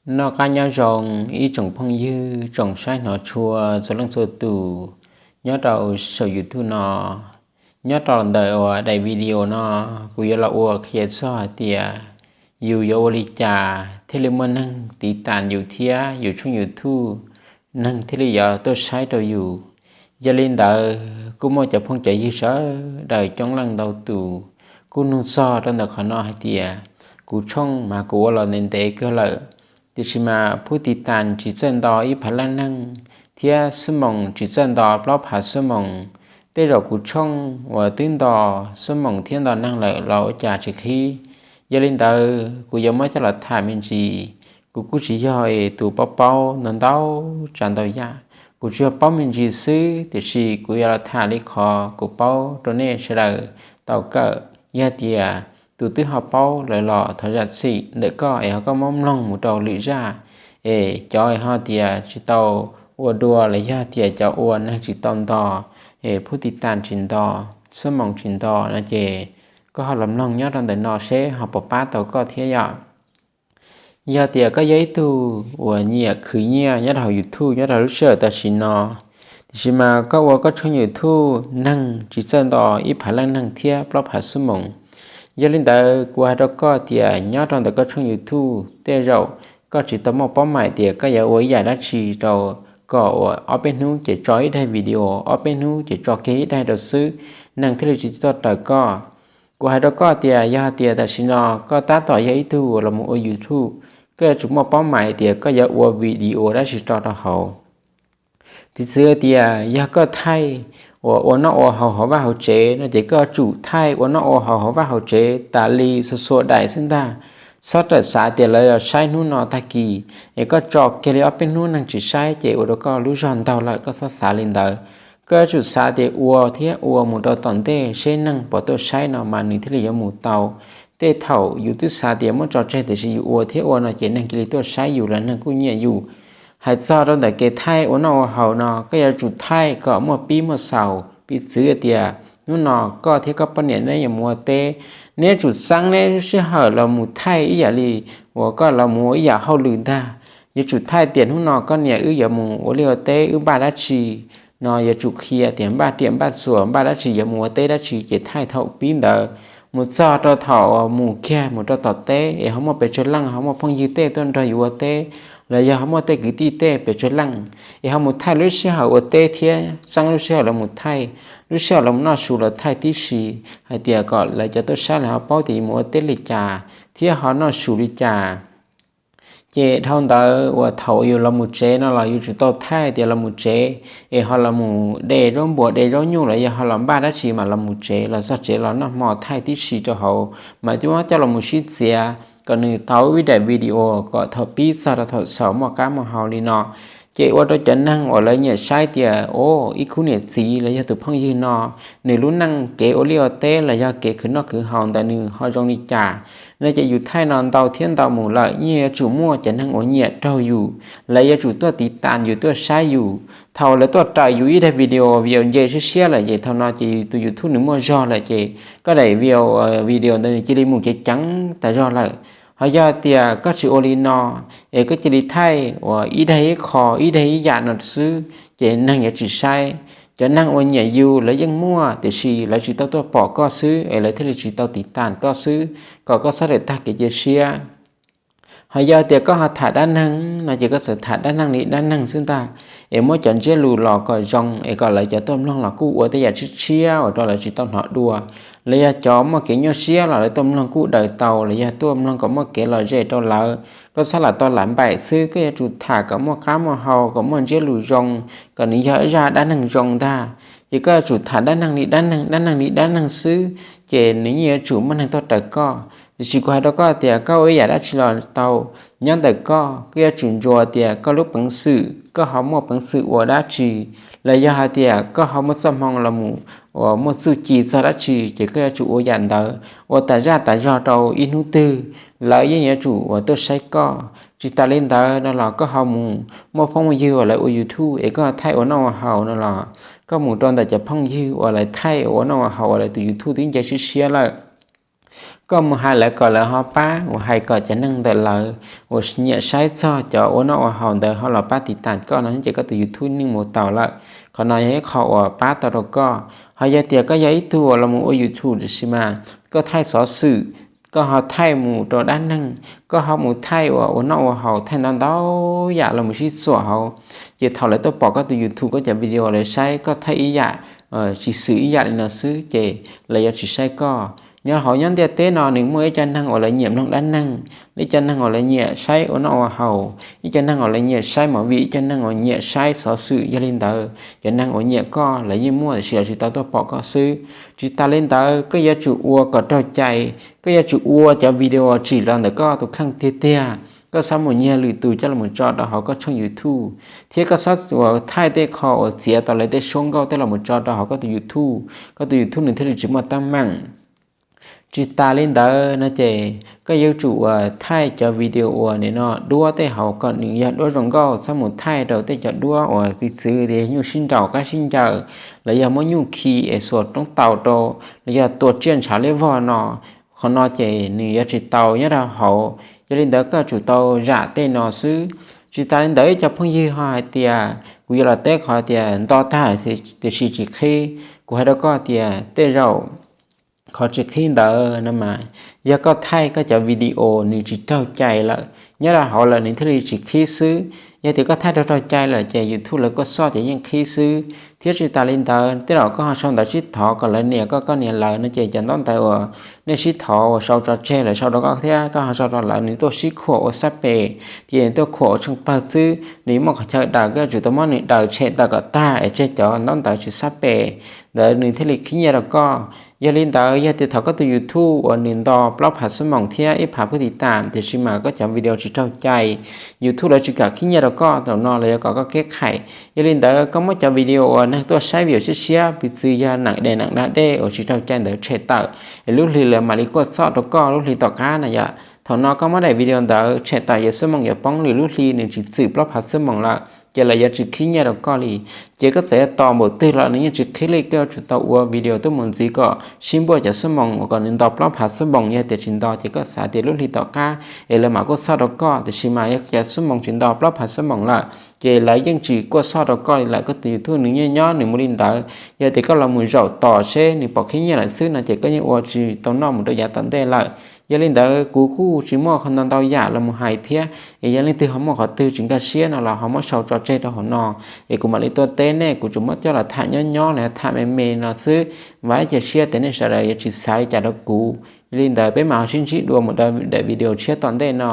Noj qab nyob zoo ib tsoom phooj ywg tsoom saib hnov tshua txhua leej txhua tus nyob rau saum YouTube no. Nyob rau ntawm uas daim video no, kuv yuav los ua qhia txog hais tias yus yuav ua li cas thiaj li muaj neeg tiv tas yus thiab yus tshooj YouTube, neeg thiaj li yuav tuaj saib rau yus. Yog li ntawd kuj muaj cov phooj cov ywg sawv daws coob leej ntau tus kuj nug txog rau ntawm qhov no hais tias kuv tshooj mas kuv ua los ntev ntev kawg lawm, tiam sis mas phub tiv tas tsis txawj nto ib phav leej neeg, thiab xuab moos tsis txawj nto plaub phav xuab moos. Tej zaum kuv tshooj uas twb nto xuab moos thiab nto neeg lawm los ua cas tsis qhib. Yog li ntawd kuv yuav muab coj los tham me ntsis. Kuv kuj tsis yog tus paub paub ntau ntau tsav ntau yam, kuv tsuas yog paub me ntsis xwb, tiam sis kuv yuav los tham li qhov kuv paub rau nej sawv daws tau kawm. Yog tias tus twb ho paub lawm los thov zam txim ntawm koj es ho koj muab mloog mus rau lwm zaj. Es cov ho tias tsis tau ua dua los yog tias cov ua neeg tsis tau nto, es phub tiv tas tsis nto, xuab moos tsis nto no ces koj ho los mloog nyob rau ntawm no seb ho puas pab tau koj thiab yom. Yog tias koj yog ib tug uas nyiam khwv nyiaj nyob rau hauv YouTube nyob rau lub sij hawm tam sim no, tiam sis mas koj ua koj tshooj YouTube neeg tsis txawj nto ib phav leej neeg thiab plaub phav xuab moos. Yog li ntawd kuv hais rau koj tias nyob rau ntawm koj tshooj YouTube tej zaum koj tsis tau muaj paub maim tias koj yuav ua ib yam dab tsi rau kom uas ob peb hnub ces tso ib daig video, ob peb hnub ces tso kiag ib daig rau xwb, neeg thiaj li tsis tuaj raws koj. Kuv hais rau koj tias yog tias tam sim no koj tab tom yog ib tug los mus ua YouTube, koj yuav tsum muaj paub maim tias koj yuav ua video dab tsi tso rau hauv. Piv txwv tias yog koj thaij uas ua noj ua haus hauv vaj hauv tsev no ces koj yuav tsum thaij ua noj ua haus hauv vaj hauv tsev tas li xuas xuas daim xwb ntag. Txhob rawm xav tias lawv los saib hnub no tag kis, es koj tso kiag li ob peb hnub neeg tsis saib ces ua rau koj lub zog ntaug lawm, koj txhob xav li ntawd. Koj yuav tsum xav tias ua thiab ua mus rau tom ntej seb neeg puas tuaj saib no mas nws thiaj li yuav mus tau. Tej thaum yus twb xav tias muab tso tseg tiam sis yus ua thiab ua no ces neeg cia li tuaj saib yus los neeg kuj nyiam yus. Hais txog rau ntawm kev thaij ua noj ua haus no, koj yuav tsum thaij kom muaj pib muaj xaus. Piv txwv tias hnub no koj thiab koj poj niam neb yuav mus ua teb, neb yuav tsum xeeb neb lub sij hawm los mus thaij ib yam li uas koj los mus ua ib yam hauj lwm ntag. Yuav tsum thaij tias hnub no koj niam wb yuav mus ua liaj ua teb, wb npaj dab tsi no, yuav tsum qhia tias npaj riam npaj txuas npaj dab tsi yuav mus ua teb dab tsi ces thaij thaum pib ntawd mus txog rau thaum mus kiag mus rau tom teb es ho muaj pes tsawg leej, ho muaj phooj ywg tej tuaj nrog yus ua teb los yog ho muaj tej kwv tij tej pes tsawg leej, es ho mus thaij lub sij hawm ua teb thiab xeeb lub sij hawm los mus thaij, lub sij hawm los mus noj su los thaij tib si, hais tias kom lawv cov tuaj saib lawv ho paub tias yus mus ua teb li cas thiab ho noj su li cas. Ces dhau ntawd uas thaum yus los mus tsev no los yus tsum tau thaij tias los mus tsev, es ho los mus de zaub npuas de zaub nyuj los yog ho los npaj dab tsi mas los mus tsev, los txog tsev los noj hmo thaij tib si rau hauv, mas coj los mus sib txiav kom nws tau ib daim video kom thaum pib txog rau thaum xaus muaj qab muaj hau li no. Ces ua rau cov neeg uas lawv nyiam saib tias o, ib khub niam txiv los yog tus phooj ywg no, nws lub neej kev ua liaj ua teb los yog kev khwv noj khwv haus ntawm nws ho zoo li cas no ces yus thaij no ntau thiab ntau mus lawm yeej yuav tsum muaj cov neeg uas nyiam raug yus, lawv yuav tsum tuaj tiv tas yus tuaj saib yus. Thaum lawv tuaj raws yus ib daim video, video nce siab siab lawm ces thaum no ces tus YouTube nws muaj zog lawm ces koj daim video, video ntawd nws cia li mus ceev ceev tas zog lawm. Ho yog tias koj tsis ua li no, es koj cia li thaij uas ib daim ib qho ib daim ib yam no xwb ces neeg yuav tsis saib. Cov neeg uas nyiam yus lawv yeej muaj, tiam sis lawv tsis tau tuaj pom koj xwb es lawv thiaj li tsis tau tiv tas koj xwb, kom koj txhob rawm tag kev cia siab. Ho yog tias koj ho tham dab neeg no ces koj txawm tham dab neeg li dab neeg xwb ntag, es muab cov ntsiab lus los kom zoo es kom lawv cov tuaj mloog los kuj ua tej yam tshiab tshiab uas rau lawv tsis tau hnov dua. Los yog cov muaj kev nyuaj siab los lawv tuaj mloog kuj daws tau, los yog tuaj mloog kom muaj kev lom zem rau lawv. Koj txhob lam tau lam npaim xwb, koj yuav tsum tham kom muaj qab muaj hau, kom muaj ntsiab lus zoo, kom nws yog ib zaj dab neeg zoo ntag. Ces koj yuav tsum tham dab neeg li dab neeg, dab neeg li dab neeg xwb, ces nws yeej yuav tsum muaj neeg tuaj raws koj. Tiam sis kuv hais rau koj tias koj ua ib yam dab tsi los tau, nyob ntawm koj, koj yuav tsum ntsuas tias koj lub peev xwm koj ho muaj peev xwm ua dab tsi, los yog hais tias koj ho muaj txoj hmoo los mus uas muaj txuj ci txog dab tsi ces koj yuav tsum ua yam ntawd ua tas zaj tas zog rau ib hnub twg lawv yeej yuav tsum uas tuaj saib koj. Tsis tas li ntawd no los koj ho mus muaj phooj ywg uas lawv ua YouTube es koj thaij ua noj ua haus no los koj mus rau ntawm cov phooj ywg uas lawv thaij ua noj ua haus uas lawv tus YouTube twb nce siab siab lawm, Koj mus hais lawv kom lawv ho pab uas hais kom cov neeg ntawm lawv uas nyiam saib txog cov ua noj ua haus ntawd ho los pab tiv tas koj no ces koj tus YouTube yeej mus tau lawm. Qhov no yog ib qho uas pab tau rau koj. Ho yog tias koj yog ib tug uas los mus ua YouTube tiam sis mas koj thaij xov xwm, koj ho thaij mus rau dab neeg, koj ho mus thaij uas ua noj ua haus, thaij ntau ntau yam los mus sib txuam hauv, ces thaum lawv tuaj pom koj tus YouTube, koj cov video lawv saib koj thaij ib yam, tsis xwm ib yam li no xwb ces lawv yuav tsis saib koj. Nyob hauv nyob ntiaj teb no nws muaj ib co neeg uas lawv nyiam mloog dab neeg, ib co neeg uas lawv nyiam saib ua noj ua haus, ib co neeg uas lawv nyiam saib movie, ib co neeg uas nyiam saib xov xwm. Yog li ntawd cov neeg uas nyiam koj lawv yeej muaj tiam sis lawv tsis tau tuaj pom koj xwb. Tsis tas li ntawd koj yuav tsum ua kom raug cai, koj yuav tsum ua cov video tsim los ntawm koj tus kheej tiag tiag. Koj txhob mus nyiag lwm tus coj los tso rau hauv koj tshooj YouTube, thiab koj txhob uas thaij tej qho uas txiav tau lawv tej suab nkauj tej los mus tso rau hauv koj tus YouTube, koj tus YouTube nws thiaj li tsis muaj teeb meem. Tsis tas li ntawd no ces koj yuav tsum uas thaij cov video uas nim no duab tej hauv kom nws yog duab zoo nkauj, txhob mus thaij rau tej cov duab uas piv txwv tias nyuj sib nraus qab sib ncaws, los yog muab nyuj khi es xuas roob taus rau, los yog tua tsiaj ntshav liab vog no. Qhov no ces nws yuav tsis tau nyob rau hauv. Yog li ntawd koj tsum tau zam tej no xwb. Tsis tas li ntawd ib co phooj ywg ho hais tias kuv yuav los teb qhov tias nto tag tiam sis tsis qhib. Kuv hais rau koj tias tej zaum qhov tsis qhib ntawd no mas yog koj thaij koj cov video nws tsis raug cai lawm, nyob rau hauv lawm nws thiaj li tsis qhib xwb. Yog tias koj thaij raug raug cai lawm ces YouTube lawv kuj xoj ces yeej qhib xwb. Thiab tsis tas li ntawd tej zaum koj ho sau ntawv sib thov kom lawv nias koj, koj nias lawv no ces cov ntaub ntawv uas nej sib thov uas sau tso tseg lawv sau rau koj thiab koj ho sau rau lawv, nws tuaj sib khuam ua sab pes, ces nws tuaj khuam ua tsheej pawg xwb, nws muaj qhov chaw daws, koj yuav tsum tau muab nws daws tshem tawm kom tag es tseg cov ntaub ntawv tsis sab pes ntawd nws thiaj li qhib nyiaj rau koj. Yog li ntawd yog tias thaum koj tus YouTube uas nws nto plaub phav xuab moos thiab ib phav phuj tiv tam tiam sis mas koj cov video tsis raug cai, YouTube lawv tsis kam qhib nyiaj rau koj, thaum no lawv yuav kom koj keb qhais. Yog li ntawd koj muab cov video uas neeg tuaj saib view siab siab, piv txwv yog neeg dej neeg da dej uas tsis raug cai ntawd tshem tawm, es lub hli lawv mam li kuaj xoj rau koj lub hli tom qab na yom. Thaum no koj muab daim video ntawd tshem tawm yog xuab moos yuav poob, lwm lub hli nws tsis txwm plaub phav xuab moos lawm ces lawv yuav tsis qhib nyiaj rau koj li. Ces koj txawm yuav tos npaum twg los nws yeej tsis qhib li, koj yuav tsum tau ua video tuaj mus ntxiv kom sib npuaj cov xuab moos uas kom nws nto plaub phav xuab moos. Yog tias tsis nto ces koj xav tias lub hli tom qab es lawv mam kuaj xoj rau koj, tiam sis mas yog cov xuab moos tsis nto plaub phav xuab moos lawm ces lawv yeej tsis kuaj xoj rau koj li lawm. Koj tus YouTube nws nyob nyob nws mus li ntawd, yog tias koj los mus zaum tos seb nws pom qhib nyiaj lawm xwb no ces koj yeej ua tsis tau noj mus rau yav tom ntej lawm. Yog li ntawd kuv kuj tsis muaj qhov ntau ntau yam los mus hais thiab, es yog leej twg ho muaj qhov twg tsis nkag siab no los ho muab sau tso tseg rau hauv no, es kuv mam li tuaj teb nej. Kuv tsuas muab coj los tham nyob nyob los tham me me no xwb. Vam ib cia siab tias nej sawv daws yuav tsis xav li cas rau kuv. Yog li ntawd peb mam ho sib ntsib dua mus rau daim video tshiab tom ntej no.